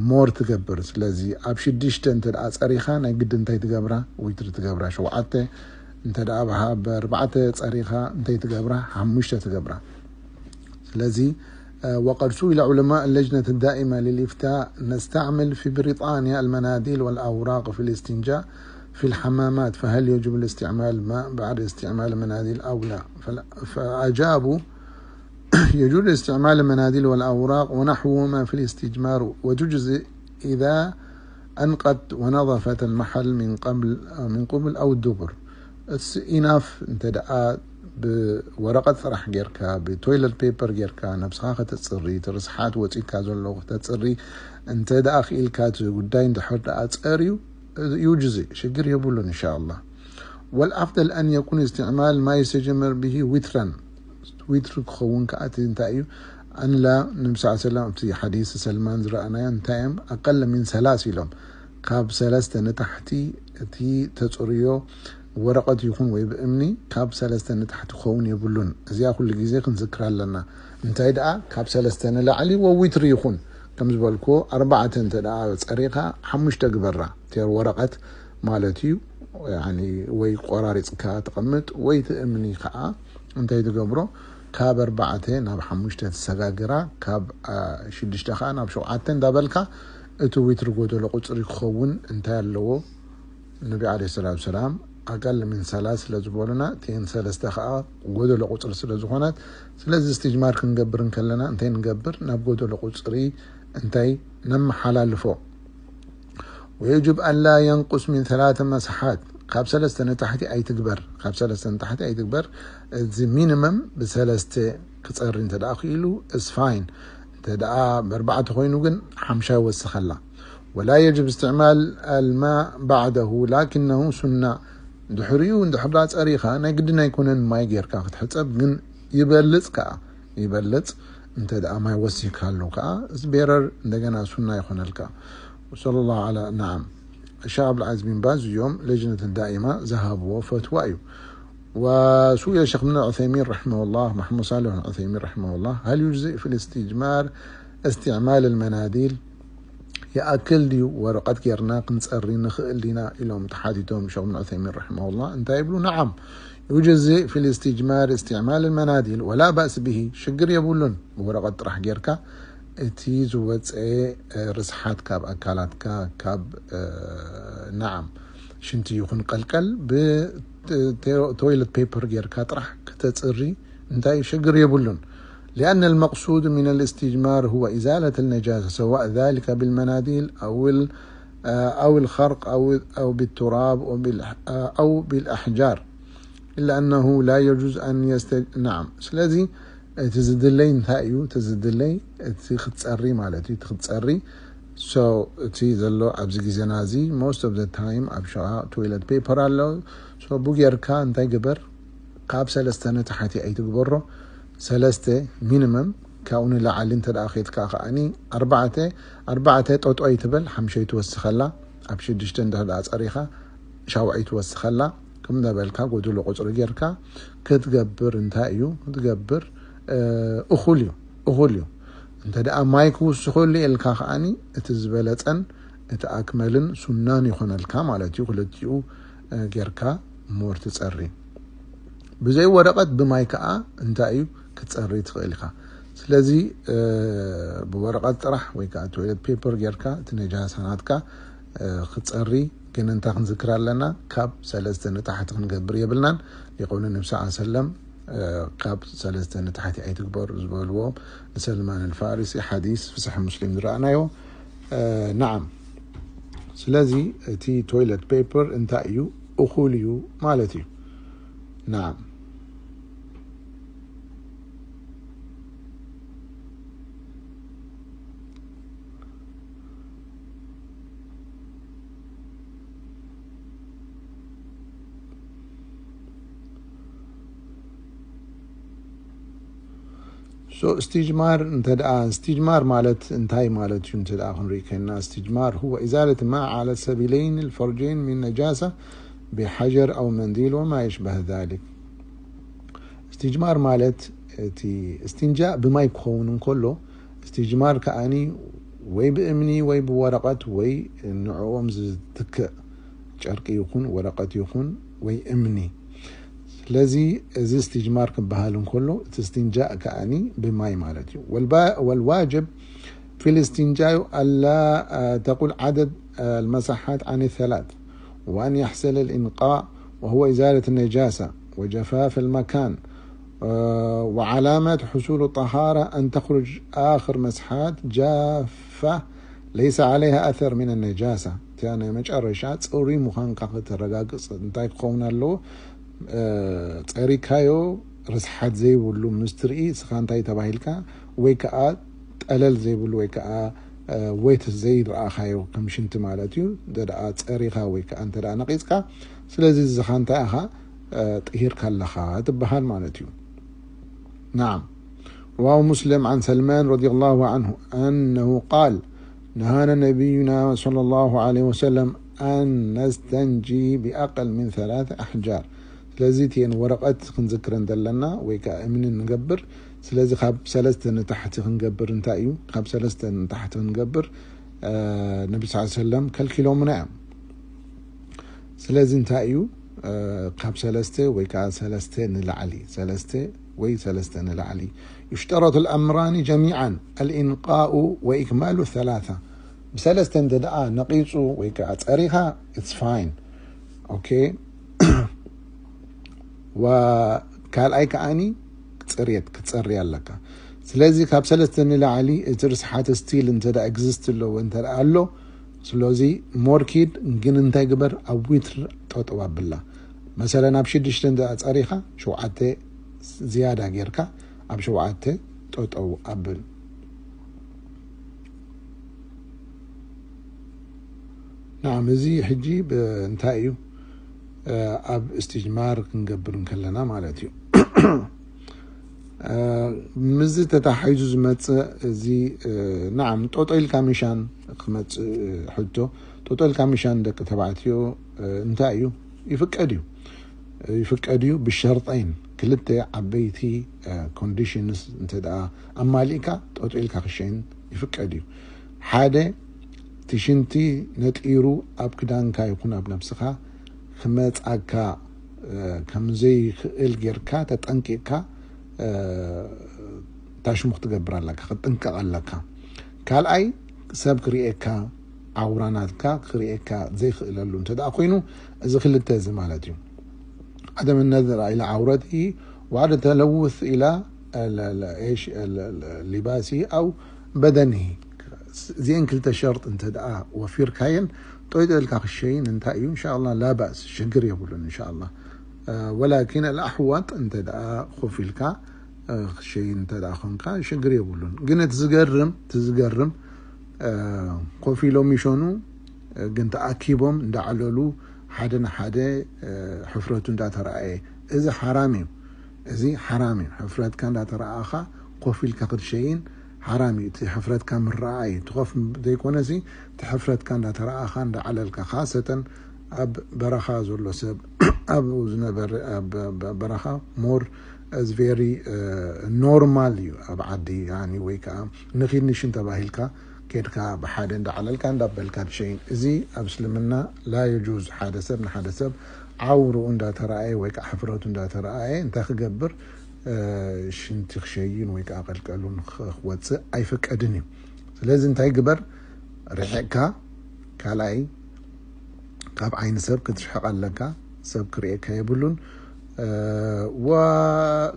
ሞር ትገብር። ስለዚ ኣብ ሽዱሽተ እንተ ደኣ ጸሪኻ ናይ ግዲ እንታይ ትገብራ? ዊትሪ ትገብራ። ሸውዓተ እንተ ደኣ ብሃ-፣ ብኣርባዕተ ጸሪኻ እንታይ ትገብራ? ሓሙሽተ ትገብራ። ስለዚ وقد سئل علماء اللجنة الدائمة للإفتاء: نستعمل في بريطانيا المناديل والأوراق في الاستنجاء في الحمامات، فهل يجب الاستعمال الماء بعد استعمال المناديل أو لا؟ فلا-، فأجابوا: يجوز استعمال المناديل والأوراق ونحوهما في الاستجمار، وتجزئ إذا أنقت ونظفت المحل من قبل، من قبل أو الدبر. It's enough እንተ ደኣ ብወረቐት ጥራሕ ጌርካ፣ ብቶይለት ፔፐር ጌርካ ነብስኻ ከተጽሪ፣ እቲ ርስሓት ወጺእካ ዘሎ ከተጽሪ እንተ ደኣ ክኢልካ፣ እቲ ጉዳይ እንድሕር ደኣ ጸርዩ፣ ዩጅዚ፣ ሽግር የብሉን፣ ኢንሻኣላህ። والأفضل أن يكون استعمال ما يستجمر به وترا. ዊትሪ ክኸውን ከኣ እቲ እንታይ እዩ? ኣንላ ነቢ ስ ሰለም ኣብቲ ሓዲስ ሰልማን ዝረኣናዮ እንታይ እዮም? أقل من ثلاث ኢሎም። ካብ ሰለስተ ንታሕቲ እቲ ተጽርዮ ወረቐት ይኹን ወይ ብእምኒ ካብ ሰለስተ ንታሕቲ ክኸውን የብሉን። እዚኣ ኩሉ ግዜ ክንዝክራ ኣለና። እንታይ ደኣ ካብ ሰለስተ ንላዕሊ ወዊትሪ ይኹን፣ ከም ዝበልኩ ኣርባዕተ እንተ ደኣ ጸሪኻ ሓሙሽተ ግበራ፣ ቴር ወረቐት ማለት እዩ። ያኒ ወይ ቆራሪጽካ ተቐምጥ ወይ እቲ እምኒ ከኣ እንታይ ትገብሮ? ካብ ኣርባዕተ ናብ ሓሙሽተ ትሰጋግራ፣ ካብ ሽዱሽተ ከኣ ናብ ሸውዓተ እንዳበልካ እቲ ዊትሪ ጎደሎ ቁጽሪ ክኸውን እንታይ ኣለዎ? ነቢ ዓለይሂ ሰላቱ ሰላም ኣቀል ምን ሰላስ ስለ ዝበሉና፣ እተን ሰለስተ ከኣ ጎደሎ ቁጽሪ ስለ ዝኾነት፣ ስለዚ እስትጅማር ክንገብር እንከለና እንታይ ንገብር? ናብ ጎደሎ ቁጽሪ እንታይ ነመሓላልፎ? ويجب أن لا ينقص من ثلاث مسحات። ካብ ሰለስተ ንታሕቲ ኣይትግበር፣ ካብ ሰለስተ ንታሕቲ ኣይትግበር። እዚ ሚኒመም ብሰለስተ ክጸሪ እንተ ደኣ ክኢሉ፣ it's fine። እንተ ደኣ ብኣርባዕተ ኮይኑ ግን ሓምሻይ ወስኸላ። ولا يجب استعمال الماء بعده، لكنه سنة። ድሕሪኡ እንድሕር ደኣ ጸሪኻ፣ ናይ ግድን ኣይኮነን ማይ ጌርካ ክትሕጸብ፣ ግን ይበልጽ ከኣ፣ ይበልጽ እንተ ደኣ ማይ ወሲኽካሉ ከኣ፣ it's better፣ እንደገና ሱና ይኾነልካ። وصلى الله على، نعم، الشيخ عبد العزيز بن باز እዮም ለጅነት ዳኢማ ዝሃብዎ ፈትዋ እዩ። وسئل الشيخ ابن عثيمين رحمه الله، محمد صالح العثيمين رحمه الله: هل يجزئ في الاستجمار استعمال المناديل؟ ይኣክል ድዩ ወረቐት ጌርና ክንጸሪ ንኽእል ዲና? ኢሎም ተሓቲቶም ሸኽ ብን ዑሰይሚን ረሒመሁላህ። እንታይ ይብሉ? نعم، يجزئ في الاستجمار استعمال المناديل ولا بأس به። ሽግር የብሉን፣ ብወረቐት ጥራሕ ጌርካ እቲ ዝወፀ ርስሓት ካብ ኣካላትካ፣ ካብ፣ ናዓም፣ ሽንቲ ይኹን ቀልቀል ብቶይለት ፔፐር ጌርካ ጥራሕ ከተፅሪ እንታይ ሽግር የብሉን። لأن المقصود من الاستجمار هو إزالة النجاسة، سواء ذلك بالمناديل أو ال-، أو الخرق أو أو بالتراب أو بالأحجار، إلا أنه لا يجوز أن يست نعم ስለዚ እቲ ዝድለይ እንታይ እዩ? እቲ ዝድለይ እቲ ክትፀሪ ማለት እዩ። እቲ ክትፀሪ so እቲ ዘሎ ኣብዚ ግዜና እዚ most of the time ኣብ ሸቓ toilet paper ኣሎ። So ብኡ ጌርካ እንታይ ግበር? ካብ ሰለስተ ንታሕቲ ኣይትግበሮ። ሰለስተ ሚኒመም። ካብኡ ንላዕሊ እንተ ደኣ ኬድካ ከኣኒ ኣርባዕተ ኣርባዕተ ጦጦ ኣይትበል። ሓምሸይ ትወስኸላ። ኣብ ሽዱሽተ እንተ ደኣ ጸሪኻ ሻውዐይ ትወስኸላ። ከም ነበልካ ጎድሎ ቁጽሪ ጌርካ ክትገብር እንታይ እዩ ክትገብር? እኹል እዩ እኹል እዩ። እንተ ደኣ ማይ ክውስኸሉ ኢልካ ከኣኒ እቲ ዝበለጸን እቲ ኣክመልን ሱናን ይኾነልካ ማለት እዩ። ክልቲኡ ጌርካ ሞር ትጸሪ። ብዘይ ወረቐት ብማይ ከኣ እንታይ እዩ ክትጸሪ ትኽእል ኢኻ። ስለዚ ብወረቐት ጥራሕ ወይ ከኣ ቶይለት ፔፐር ጌርካ እቲ ነጃሳ ናትካ ክትጸሪ ግን እንታይ ክንዝክር ኣለና? ካብ ሰለስተ ንታሕቲ ክንገብር የብልናን። ሊቀውነ ነቢ ሰለላሁ ዐለይሂ ወሰለም ካብ ሰለስተ ንታሕቲ ኣይትግበሩ ዝበልዎ ንሰልማን ኣልፋሪሲ ሓዲስ ፍስሒ ሙስሊም ዝረኣናዮ። ናዓም። ስለዚ እቲ ቶይለት ፔፐር እንታይ እዩ? እኹል እዩ ማለት እዩ። ናዓም። So استجمار እንተ ደኣ استجمار ማለት እንታይ ማለት እዩ? እንተ ደኣ ክንርኢ ከና استجمار هو إزالة ما على السبيلين الفرجين من نجاسة بحجر أو منديل وما يشبه ذلك. استجمار ማለት እቲ استنجاء ብማይ ክኸውን እንከሎ استجمار ከኣኒ ወይ ብእምኒ ወይ ብወረቐት ወይ ንዕኦም ዝትክእ ጨርቂ ይኹን ወረቐት ይኹን ወይ እምኒ። ስለዚ እዚ استجمار ክበሃል እንከሎ እቲ استنجاء ከኣኒ ብማይ ማለት እዩ። والواجب في الاستنجاء ألا تقل عدد المسحات عن الثلاث وأن يحصل الإنقاء وهو إزالة النجاسة وجفاف المكان وعلامة حصول الطهارة أن تخرج آخر مسحات جافة ليس عليها أثر من النجاسة. يعني መጨረሻ ጽሩይ ምዃንካ ከተረጋግጽ እንታይ ክኸውን ኣለዎ? ጸሪካዮ ርስሓት ዘይብሉ ምስ ትርኢ ስኻ እንታይ ተባሂልካ ወይ ከዓ ጠለል ዘይብሉ ወይ ከዓ ወይት ዘይረኣኻዮ ከም ሽንቲ ማለት እዩ። እንተ ደኣ ጸሪኻ ወይ ከዓ እንተ ደኣ ነቒጽካ ስለዚ ዝኻ እንታይ ኢኻ ጥሂርካ ኣለኻ ትበሃል ማለት እዩ። نعم. رواه مسلم عن سلمان رضي الله عنه أنه قال نهانا نبينا صلى الله عليه وسلم أن نستنجي بأقل من ثلاث أحجار. ስለዚ እቲኤን ወረቐት ክንዝክረን ዘለና ወይ ከዓ እምኒ ንገብር። ስለዚ ካብ ሰለስተ ንታሕቲ ክንገብር እንታይ እዩ? ካብ ሰለስተ ንታሕቲ ክንገብር ነቢ ስ ሰለም ከልኪሎምና እዮም። ስለዚ እንታይ እዩ ካብ ሰለስተ ወይ ከዓ ሰለስተ ንላዕሊ ሰለስተ ወይ ሰለስተ ንላዕሊ يشترط الأمران جميعا الإنقاء وإكمال الثلاثة ብሰለስተ እንተ ደኣ ነቒጹ ወይ ከዓ ጸሪኻ it's fine okay ካልኣይ ከዓኒ ጽርየት ክትጸሪ ኣለካ። ስለዚ ካብ ሰለስተ ንላዕሊ እቲ ርስሓት ስቲል እንተ ደኣ exist ኣለዎ እንተ ደኣ ኣሎ ስለዚ ሞርኪድ ግን እንታይ ግበር ኣብ ዊትር ጠጠው ኣብላ። መሰለን ኣብ ሽዱሽተ እንተ ደኣ ጸሪኻ ሸውዓተ ዝያዳ ጌርካ ኣብ ሸውዓተ ጠጠው ኣብል። ናዓም እዚ ሕጂ እንታይ እዩ ኣብ እስትጅማር ክንገብር እንከለና ማለት እዩ። ምዚ ተታሓይዙ ዝመፅእ እዚ ናዓም ጦጦ ኢልካ ሚሻን ክመፅእ ሕቶ ጦጦ ኢልካ ሚሻን ደቂ ተባዕትዮ እንታይ እዩ ይፍቀድ እዩ ይፍቀድ እዩ ብሸርጠይን ክልተ ዓበይቲ ኮንዲሽንስ እንተ ደኣ ኣማሊእካ ጦጦ ኢልካ ክሸይን ይፍቀድ እዩ ሓደ እቲ ሽንቲ ነጢሩ ኣብ ክዳንካ ይኹን ኣብ ነብስኻ ክመጻካ ከም ዘይክእል ጌርካ ተጠንቂቕካ ታሽሙ ክትገብር ኣለካ ክትጥንቀቕ ኣለካ ካልኣይ ሰብ ክርእየካ ዓውራ ናትካ ክርእየካ ዘይክእለሉ እንተ ደኣ ኮይኑ እዚ ክልተ እዚ ማለት እዩ عدم النظر إلى عورته وعدم التلوث إلى ال- ال- ايش ال- ال- لباسه او بدنه እዚአን ክልተ ሸርጥ እንተ ደኣ ወፊርካየን፣ ጠይጠልካ ክሸይን እንታይ እዩ? እንሻላ ላ ባእስ፣ ሽግር የብሉን። እንሻላ ወላኪን ኣልኣሕዋጥ እንተ ደኣ ኮፍ ኢልካ ክሸይን እንተ ደኣ ኮንካ ሽግር የብሉን። ግን እቲ ዝገርም እቲ ዝገርም ኮፍ ኢሎም ይሸኑ፣ ግን ተኣኪቦም እንዳዕለሉ ሓደ ንሓደ ሕፍረቱ እንዳተረኣየ፣ እዚ ሓራም እዩ። እዚ ሓራም እዩ። ሕፍረትካ እንዳተረኣኻ ኮፍ ኢልካ ክትሸይን ሓራም እዩ። እቲ ሕፍረትካ ምረኣይ ትኸፍ ዘይኮነሲ፣ እቲ ሕፍረትካ እንዳተረኣኻ እንዳዓለልካ፣ ካሰተን ኣብ በረኻ ዘሎ ሰብ ኣብኡ ዝነበር ኣብ በረኻ ሞር እዚ ቬሪ ኖርማል እዩ። ኣብ ዓዲ ወይ ከዓ ንኺድ ንሽን ተባሂልካ ኬድካ ብሓደ እንዳዓለልካ እንዳበልካ ትሸይን፣ እዚ ኣብ እስልምና ላ የጁዝ። ሓደ ሰብ ንሓደ ሰብ ዓውርኡ እንዳተረኣየ ወይ ከዓ ሕፍረቱ እንዳተረኣየ እንታይ ክገብር? ሽንቲ ክሸይን ወይ ከዓ ቀልቀሉን ክወፅእ ኣይፈቀድን እዩ። ስለዚ እንታይ ግበር? ርሕቅካ ካልኣይ ካብ ዓይኒ ሰብ ክትርሕቕ ኣለካ። ሰብ ክርእየካ የብሉን።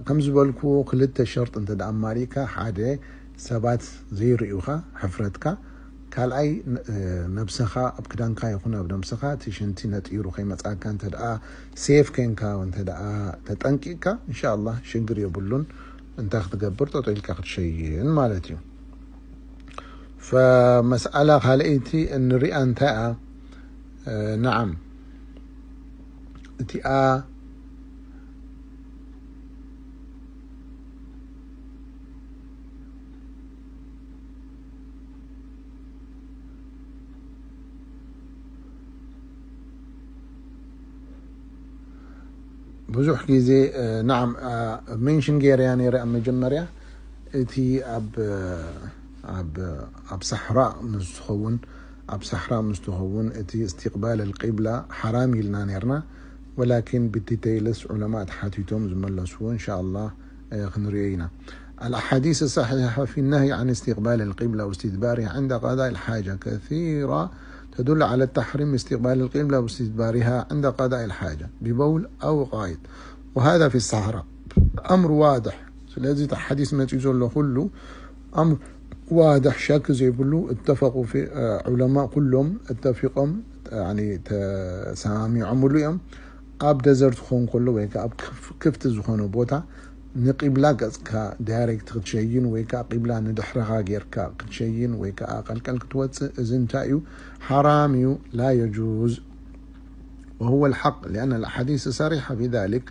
ከምዚ በልኩ ክልተ ሸርጥ እንተ ደኣ ኣማሊእካ፣ ሓደ ሰባት ዘይርእዩኻ ሕፍረትካ፣ ካልኣይ ነብስኻ ኣብ ክዳንካ ይኹን ኣብ ነብስኻ እቲ ሽንቲ ነጢሩ ከይመጻካ እንተ ደኣ ሴፍ ኮንካ እንተ ደኣ ተጠንቂቅካ፣ እንሻላ ሽግር የብሉን። እንታይ ክትገብር? ጠጠው ኢልካ ክትሸይን ማለት እዩ። ፈመስኣላ ካልኣይቲ እንሪኣ እንታይ እያ? ነዓም እቲኣ ብዙሕ ግዜ ናዓም ሜንሽን ገይረያ ነይረ ኣብ መጀመርያ። እቲ ኣብ ኣብ ኣብ ሳሕራ ምስ ትኸውን ኣብ ሳሕራ ምስ ትኸውን እቲ እስትቅባል ኣልቂብላ ሓራም ኢልና ነርና። ወላኪን ብዲቴይልስ ዑለማ ተሓቲቶም ዝመለስዎ እንሻላ ክንሪኦ ኢና። الأحاديث الصحيحة في النهي عن استقبال القبلة واستدبارها عند قضاء الحاجة كثيرة تدل على التحريم استقبال القبلة واستدبارها عند قضاء الحاجة ببول أو غائط، وهذا في الصحراء أمر واضح. ስለዚ እቲ ሓዲስ መፂኡ ዘሎ ኩሉ ኣምር ዋድሕ ሸክ ዘይብሉ እተፈቁ ዑለማ ኩሎም እተፊቆም ተሰማሚዖምሉ እዮም። ኣብ ደዘርት ክኸውን ከሎ ወይ ከዓ ኣብ ክፍቲ ዝኾነ ቦታ ንቂብላ ገፅካ ዳይሬክት ክትሸይን ወይ ከዓ ቂብላ ንድሕረኻ ጌርካ ክትሸይን ወይ ከዓ ቀልቀል ክትወፅእ እዚ እንታይ እዩ? ሓራም እዩ። ላ የጁዝ وهو الحق لأن الأحاديث صريحة في ذلك،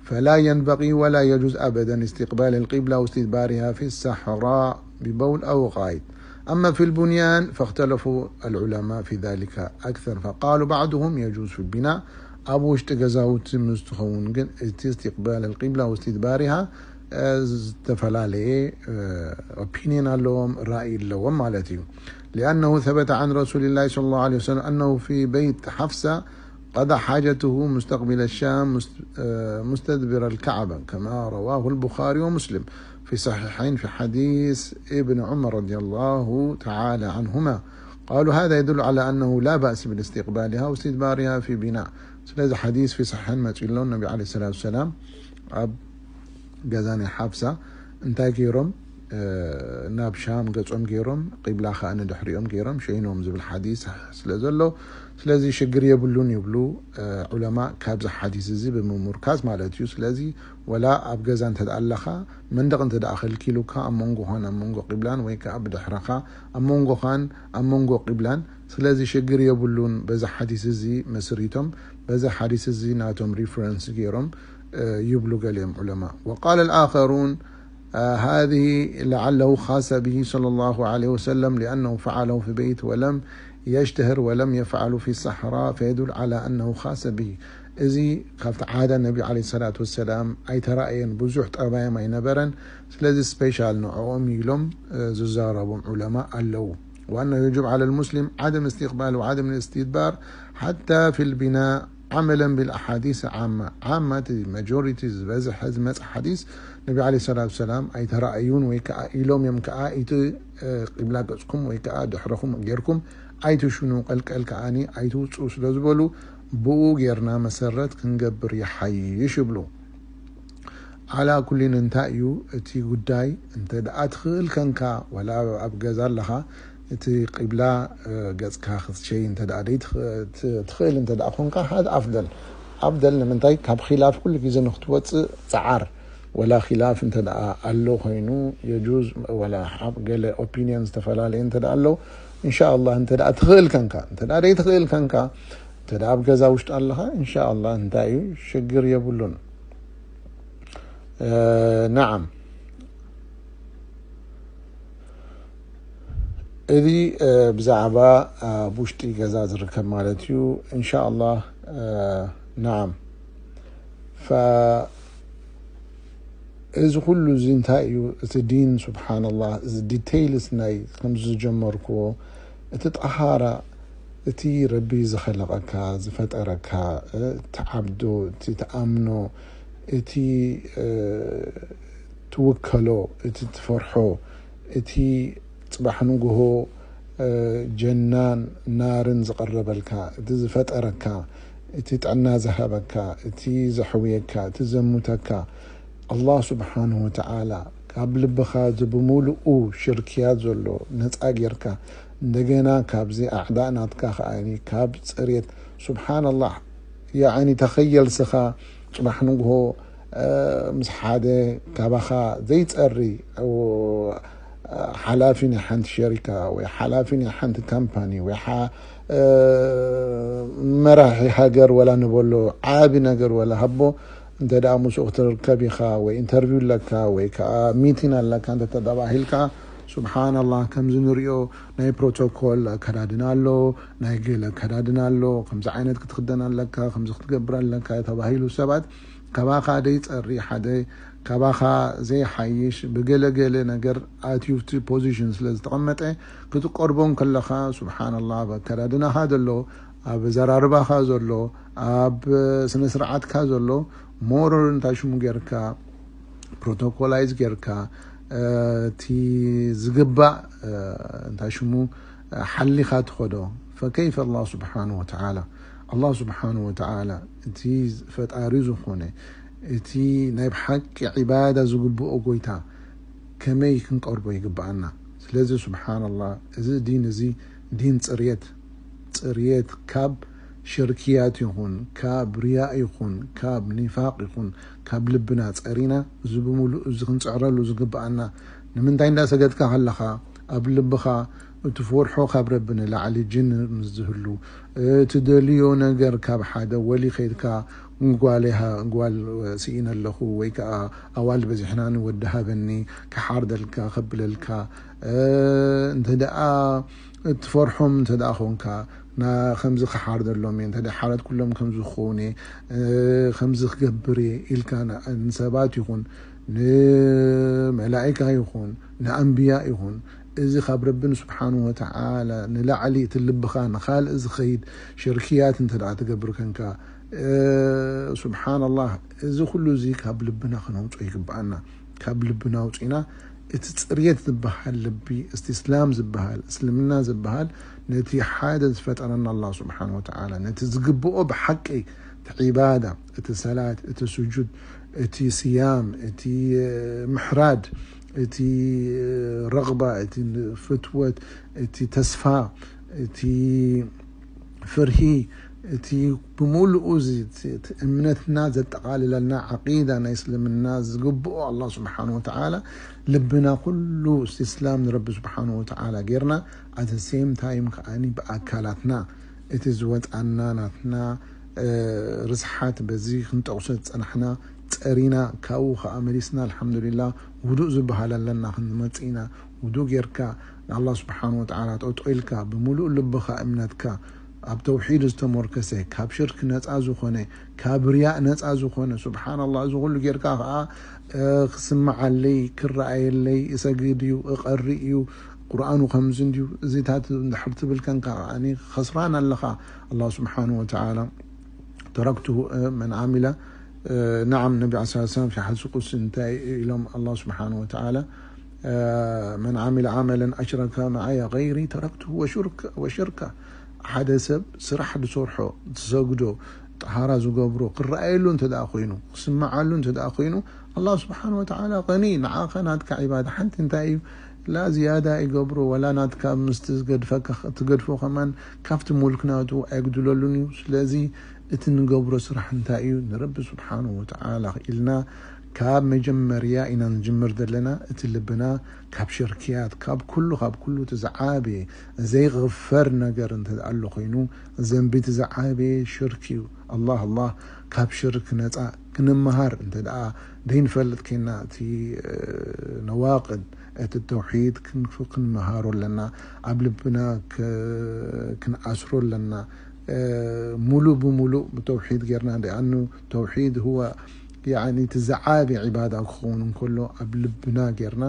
فلا ينبغي ولا يجوز أبدا استقبال القبلة واستدبارها في الصحراء ببول أو غائط. أما في البنيان فاختلفوا العلماء في ذلك أكثر، فقالوا بعضهم يجوز في البناء، ኣብ ውሽጢ ገዛውቲ ምስ ትኸውን ግን እቲ استقبال القبلة واستدبارها ዝተፈላለየ ኦፒኒየን ኣለዎም፣ ራእይ ኣለዎም ማለት እዩ። لأنه ثبت عن رسول الله صلى الله عليه وسلم أنه في بيت حفصة قضى حاجته مستقبل الشام مستدبر الكعبة كما رواه البخاري ومسلم في صحيحين في حديث ابن عمر رضي الله تعالى عنهما. قالوا هذا يدل على أنه لا بأس بالاستقبالها واستدبارها في بناء. ስለዚ ሓዲስ ፊ ሰሒሐን መፂኡ ኣሎ። ነቢ ዓለይሂ ሰላቱ ወሰላም ኣብ ገዛ ናይ ሓፍሳ እንታይ ገይሮም? ናብ ሻም ገጾም ገይሮም ቂብላ ከዓ ንድሕሪኦም ገይሮም ሸይኖም ዝብል ሓዲስ ስለ ዘሎ ስለዚ ሽግር የብሉን ይብሉ ዑለማ። ካብዚ ሓዲስ እዚ ብምሙርካዝ ማለት እዩ። ስለዚ ወላ ኣብ ገዛ እንተ ደኣ ኣለኻ መንደቕ እንተ ደኣ ከልኪሉካ ኣብ መንጎኻን ኣብ መንጎ ቂብላን ወይ ከዓ ብድሕረኻ ኣብ መንጎኻን ኣብ መንጎ ቂብላን ስለዚ ሽግር የብሉን። በዚ ሓዲስ እዚ መስሪቶም በዚ ሓዲስ እዚ ናቶም ሪፈረንስ ገይሮም ይብሉ ገሊኦም ዑለማ። وقال الآخرون هذه لعله خاص به صلى الله عليه وسلم لأنه فعله في بيت ولم يشتهر ولم يفعل في الصحراء فيدل على أنه خاص به. እዚ ካብቲ ዓዳ ነቢ ዓለይሂ ሰላቱ ወሰላም ኣይተራእየን፣ ብዙሕ ጠባዮም ኣይነበረን። ስለዚ ስፔሻል ንዕኦም ኢሎም ዝዛረቦም ዑለማ ኣለዉ። وأنه يجب على المسلم عدم استقبال وعدم الاستدبار حتى في البناء عملا بالأحاديث العامة. ዓማ እቲ ማጆሪቲ ዝበዝሐ ዝመፀ ሓዲስ ነቢ ዓለይሂ ሰላቱ ወሰላም ኣይተራእዩን ወይ ከዓ ኢሎም እዮም ከዓ ኢቲ ቂብላ ገፅኩም ወይ ከዓ ድሕረኹም ጌርኩም ኣይትሽኑ ቀልቀል ከዓኒ ኣይትውፅኡ ስለ ዝበሉ ብኡ ጌርና መሰረት ክንገብር ይሓይሽ ይብሉ። ዓላ ኩሊን እንታይ እዩ እቲ ጉዳይ? እንተ ደኣ ትኽእል ከንካ ወላ ኣብ ገዛ ኣለኻ እቲ ቂብላ ገፅካ ክትሸይ እንተ ደኣ ደይ ትኽ-፣ ት-፣ ትኽእል እንተ ደኣ ኮንካ፣ ሃደ ኣፍደል። ኣፍደል ንምንታይ? ካብ ኺላፍ ኩሉ ግዜ ንክትወፅእ ፀዓር። ወላ ኺላፍ እንተ ደኣ ኣሎ ኮይኑ፣ የጁዝ፣ ወላ ኣብ ገለ ኦፒንየን ዝተፈላለየ እንተ ደኣ ኣሎ፣ እንሻ ኣላህ እንተ ደኣ ትኽእል ከንካ፣ እንተ ደኣ ደይ ትኽእል ከንካ፣ እንተ ደኣ ኣብ ገዛ ውሽጢ ኣለኻ፣ እንሻ ኣላህ እንታይ እዩ? ሽግር የብሉን። እ፣ ነዓም። እዚ፣ እ፣ ብዛዕባ ኣብ ውሽጢ ገዛ ዝርከብ ማለት እዩ። እንሻ ኣላህ፣ እ፣ ነዓም። ፈ-፣ እዚ ኩሉ እዚ እንታይ እዩ? እቲ ዲን፣ ሱብሓነላህ፣ እዚ ዲቴይልስ ናይ ከምዚ ዝጀመርክዎ፣ እቲ ጠሃራ፣ እቲ ረቢ ዝኸለቐካ፣ ዝፈጠረካ፣ እ፣ እቲ ዓብዶ፣ እቲ ትኣምኖ፣ እቲ፣ እ፣ ትውከሎ፣ እቲ ትፈርሖ፣ እቲ ጽባሕ ንግሆ፣ እ፣ ጀናን ናርን ዝቐረበልካ፣ እቲ ዝፈጠረካ፣ እቲ ጥዕና ዝሃበካ፣ እቲ ዘሕውየካ፣ እቲ ዘሙተካ፣ ኣላህ ስብሓንሁ ወተዓላ ካብ ልብኻ እዚ ብምሉኡ ሽርክያት ዘሎ ነጻ ጌርካ፣ እንደገና ካብዚ ኣዕዳእ ናትካ ከኣ ካብ ጽሬት፣ ስብሓንላህ፣ ያዕኒ ተኸየል ስኻ ጽባሕ ንግሆ፣ እ፣ ምስ ሓደ ካባኻ ዘይጸሪ፣ እ፣ ሓላፊ ናይ ሓንቲ ሸሪካ ወይ ሓላፊ ናይ ሓንቲ ካምፓኒ ወይ ሓ-፣ እ፣ መራሒ ሃገር ወላ ንበሎ ዓቢ ነገር ወላ ሃቦ፣ እንተ ደኣ ምስኡ ክትርከብ ኢኻ ወይ ኢንተርቪው ኣለካ ወይ ከኣ ሚቲን ኣለካ እንተ ተባሂልካ፣ ሱብሓነላህ፣ ከምዚ ንሪኦ ናይ ፕሮቶኮል ኣከዳድና ኣሎ፣ ናይ ገለ ኣከዳድና ኣሎ፣ ከምዚ ዓይነት ክትኽደን ኣለካ፣ ከምዚ ክትገብር ኣለካ ተባሂሉ ሰባት ካባኻ ደይጸሪ ሓደ ካባኻ ዘይሓይሽ ብገለ ገለ ነገር ኣትዩ እቲ ፖዚሽን ስለ ዝተቐመጠ ክትቀርቦ እንከለኻ፣ ሱብሓነላህ፣ ኣብ ኣከዳድናኻ ዘሎ፣ ኣብ ኣዘራርባኻ ዘሎ፣ ኣብ ስነ ስርዓትካ ዘሎ ሞሮር እንታይ ሽሙ ጌርካ፣ ፕሮቶኮላይዝ ጌርካ፣ እ፣ እቲ ዝግባእ፣ እ፣ እንታይ ሽሙ፣ እ፣ ሓሊኻ ትኸዶ። ፈከይፈ ኣላህ ስብሓንሁ ወተዓላ፣ ኣላህ ስብሓንሁ ወተዓላ፣ እቲ ፈጣሪ ዝኾነ፣ እቲ ናይ ብሓቂ ዒባዳ ዝግብኦ ጎይታ፣ ከመይ ክንቀርቦ ይግብኣና? ስለዚ ስብሓንላህ፣ እዚ ዲን እዚ ዲን ጽርየት፣ ጽርየት ካብ ሽርክያት ይኹን፣ ካብ ሪያእ ይኹን፣ ካብ ኒፋቅ ይኹን፣ ካብ ልብና ጸሪና፣ እዚ ብምሉእ እዚ ክንጽዕረሉ ዝግብኣና። ንምንታይ እንዳሰገድካ ከለኻ ኣብ ልብኻ እቲ ፈርሖ ካብ ረቢ ንላዕሊ ጅን ምስ ዝህሉ፣ እቲ ደልዮ ነገር ካብ ሓደ ወሊ ከይድካ ጓል ይሃ-፣ ጓል ስኢነ ኣለኹ ወይ ከኣ ኣዋልድ በዚሕናኒ ወዲ ሃበኒ፣ ክሓርደልካ፣ ከብለልካ፣ እ፣ እንተ ደኣ እትፈርሖም እንተ ደኣ ኾንካ፣ ና-፣ ከምዚ ክሓርደሎም እየ፣ እንተ ደኣ ሓረድኩሎም ከምዚ ክኸውን እየ፣ እ፣ ከምዚ ክገብር እየ ኢልካ ን-፣ ንሰባት ይኹን፣ ንመላኢካ ይኹን፣ ንኣንብያ ይኹን፣ እዚ ካብ ረብን ስብሓንሁ ወተዓላ ንላዕሊ እቲ ልብኻ ንኻልእ ዝኸይድ ሽርክያት እንተ ደኣ ትገብር ከንካ፣ እ፣ ስብሓንላህ፣ እዚ ኩሉ እዚ ካብ ልብና ክነውፅኦ ይግብኣና። ካብ ልብና ኣውፂና እቲ ፅርየት ዝበሃል ልቢ፣ እስቲ እስላም ዝበሃል፣ እስልምና ዝበሃል፣ ነቲ ሓደ ዝፈጠረና ኣላህ ስብሓንሁ ወተዓላ፣ ነቲ ዝግብኦ ብሓቂ፣ እቲ ዒባዳ፣ እቲ ሰላት፣ እቲ ስጁድ፣ እቲ ስያም፣ እቲ፣ እ፣ ምሕራድ፣ እቲ፣ እ፣ ረቕባ፣ እቲ ፍትወት፣ እቲ ተስፋ፣ እቲ ፍርሂ፣ እቲ ብምሉኡ እዚ እቲ፣ እቲ እምነትና ዘጠቓልለልና ዓቂዳ ናይ እስልምና ዝግብኦ ኣላህ ስብሓንሁ ወተዓላ፣ ልብና ኩሉ እስትስላም ንረቢ ስብሓንሁ ወተዓላ ጌርና፣ ኣት ሴም ታይም ከኣኒ ብኣካላትና እቲ ዝወጻና ናትና፣ እ፣ ርስሓት በዚ ክንጠቕሶ ዝጸናሕና ጸሪና፣ ካብኡ ከኣ መሊስና ኣልሓምዱሊላህ ውዱእ ዝበሃል ኣለና ክንመጽእ ኢና። ውዱእ ጌርካ ንኣላህ ስብሓን ወተዓላ ጠጦ ኢልካ ብምሉእ ልብኻ እምነትካ ኣብ ተውሒድ ዝተሞርከሰ፣ ካብ ሽርክ ነጻ ዝኾነ፣ ካብ ርያእ ነጻ ዝኾነ፣ ስብሓንላህ፣ እዚ ኩሉ ጌርካ ከኣ፣ እ፣ ክስምዓለይ፣ ክረኣየለይ፣ እሰግድ እዩ፣ እቐሪ እዩ፣ ቁርኣኑ ከምዚ እንድዩ፣ እዚታት እንድሕር ትብል ከንካ ከኣኒ ኸስራን ኣለኻ። ኣላህ ስብሓን ወተዓላ ተረክቱ መን ዓሚለ፣ እ፣ ነዓም፣ ነቢ ዓለይሂ ሰላም ፊ ሓዲስ ቁድሲ እንታይ ኢሎም ኣላህ ስብሓን ወተዓላ፣ እ፣ መን ዓሚለ ዓመለን ኣሽረከ መዓየ ገይሪ ተረክቱ ወሽርክ-፣ ወሽርካ። ሓደ ሰብ ስራሕ ዝሰርሖ፣ ዝሰግዶ፣ ጠሃራ ዝገብሮ ክረኣየሉ እንተ ደኣ ኮይኑ፣ ክስምዓሉ እንተ ደኣ ኮይኑ፣ ኣላህ ስብሓን ወተዓላ ቀኒ ንዓኻ ናትካ ዒባዳ ሓንቲ እንታይ እዩ? ላ ዝያዳ ይገብሮ፣ ወላ ናትካ ምስቲ ዝገድፈካ፣ ትገድፎ ከማን ካብቲ ሙልክ ናቱ ኣይጉድለሉን እዩ። ስለዚ እቲ ንገብሮ ስራሕ እንታይ እዩ? ንረቢ ስብሓንሁ ወተዓላ ኢልና ካብ መጀመርያ ኢና ንጅምር ዘለና። እቲ ልብና ካብ ሽርክያት፣ ካብ ኩሉ፣ ካብ ኩሉ እቲ ዝዓበየ ዘይቕፈር ነገር እንተ ኣሎ ኮይኑ፣ ዘንቢ እቲ ዝዓበየ ሽርክ እዩ። ኣላህ፣ ኣላህ፣ ካብ ሽርክ ነፃ ክንመሃር እንተ ደኣ ዘይንፈልጥ ኮይና፣ እቲ፣ እ፣ ነዋቅድ እቲ ተውሒድ ክን-፣ ክንመሃሮ ኣለና። ኣብ ልብና ክ-፣ ክንኣስሮ ኣለና። እ፣ ሙሉእ ብሙሉእ ብተውሒድ ጌርና፣ ሊኣኑ ተውሒድ ሁወ፣ ያዕኒ፣ እቲ ዝዓቢ ዒባዳ ክኸውን እንከሎ፣ ኣብ ልብና ጌርና፣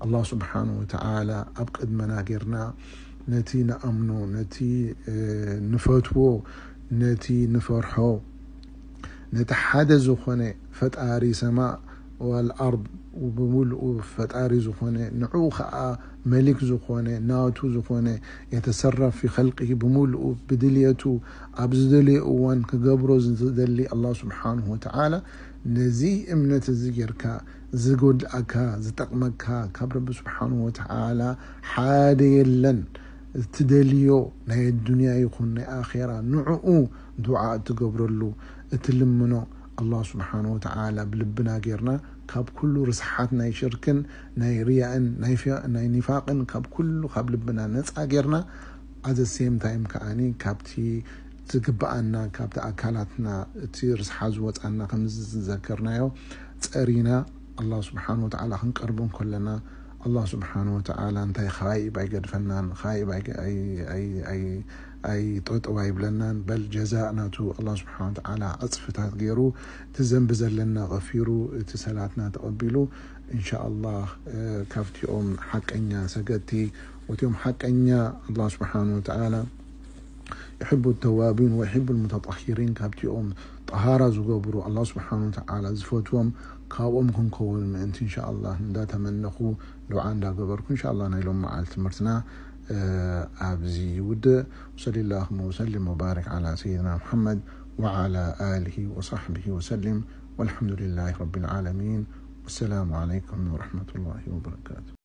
ኣላህ ስብሓንሁ ወተዓላ ኣብ ቅድመና ጌርና፣ ነቲ ንኣምኖ፣ ነቲ፣ እ፣ ንፈትዎ፣ ነቲ ንፈርሖ፣ ነቲ ሓደ ዝኾነ ፈጣሪ ሰማእ ወልኣርድ፣ ብሙሉኡ ፈጣሪ ዝኾነ፣ ንዕኡ ኸኣ መሊክ ዝኾነ፣ ናቱ ዝኾነ፣ የተሰረፍ ፊ ኸልቂሂ፣ ብሙሉኡ ብድልየቱ ኣብ ዝደልዮ እዋን ክገብሮ ዝደሊ ኣላህ ስብሓንሁ ወተዓላ፣ ነዚ እምነት እዚ ጌርካ ዝጎድኣካ፣ ዝጠቕመካ ካብ ረቢ ስብሓንሁ ወተዓላ ሓደ የለን። እትደልዮ ናይ ኣዱንያ ይኹን ናይ ኣኼራ ንዕኡ ዱዓ እትገብረሉ፣ እትልምኖ፣ ኣላህ ስብሓንሁ ወተዓላ ብልብና ጌርና፣ ካብ ኩሉ ርስሓት ናይ ሽርክን ናይ ሪያእን ናይ ፊ-፣ ናይ ኒፋቅን ካብ ኩሉ ካብ ልብና ነፃ ጌርና፣ ኣዘ ሴም ታይም ከኣኒ ካብቲ ዝግብኣና፣ ካብቲ ኣካላትና እቲ ርስሓ ዝወፃና፣ ከምዚ ዝዘከርናዮ ጸሪና ኣላህ ስብሓን ወተዓላ ክንቀርቦ እንከለና፣ ኣላህ ስብሓን ወተዓላ እንታይ ኻይብ ኣይገድፈናን፣ ኻይብ ኣይ-፣ ኣይ-፣ ኣይ-፣ ኣይ-፣ ኣይ-፣ ኣይጠጠው ኣይብለናን። በል ጀዛእ ናቱ ኣላህ ስብሓን ወተዓላ ዕጽፍታት ገይሩ፣ እቲ ዘንቢ ዘለና ቐፊሩ፣ እቲ ሰላትና ተቐቢሉ፣ እንሻ ኣላህ፣ እ፣ ካብቲኦም ሓቀኛ ሰገድቲ፣ ወቲኦም ሓቀኛ ኣላህ ስብሓን ወተዓላ ዩሕቡ ተዋቢን ወዩሕቡ ልሙተጠሂሪን፣ ካብቲኦም ጠሃራ ዝገብሩ፣ ኣላህ ስብሓን ወተዓላ ዝፈትዎም፣ ካብኦም ክንከውን ምእንቲ፣ እንሻ ኣላህ፣ እንዳተመነኹ፣ ዱዓ እንዳገበርኩ፣ እንሻ ኣላህ፣ ናይ ሎም መዓልቲ ትምህርትና፣ እ፣ ኣብዚ ይውድእ። ወሰሊ ላሁመ ወሰሊም ወባሪክ ዓላ ሰይድና ሙሐመድ ወዓላ ኣሊሂ ወሳሕቢሂ ወሰሊም። ወልሐምዱሊላሂ ረቢል ዓለሚን። ወሰላሙ ዓለይኩም ወረሕመቱላሂ ወበረካቱ።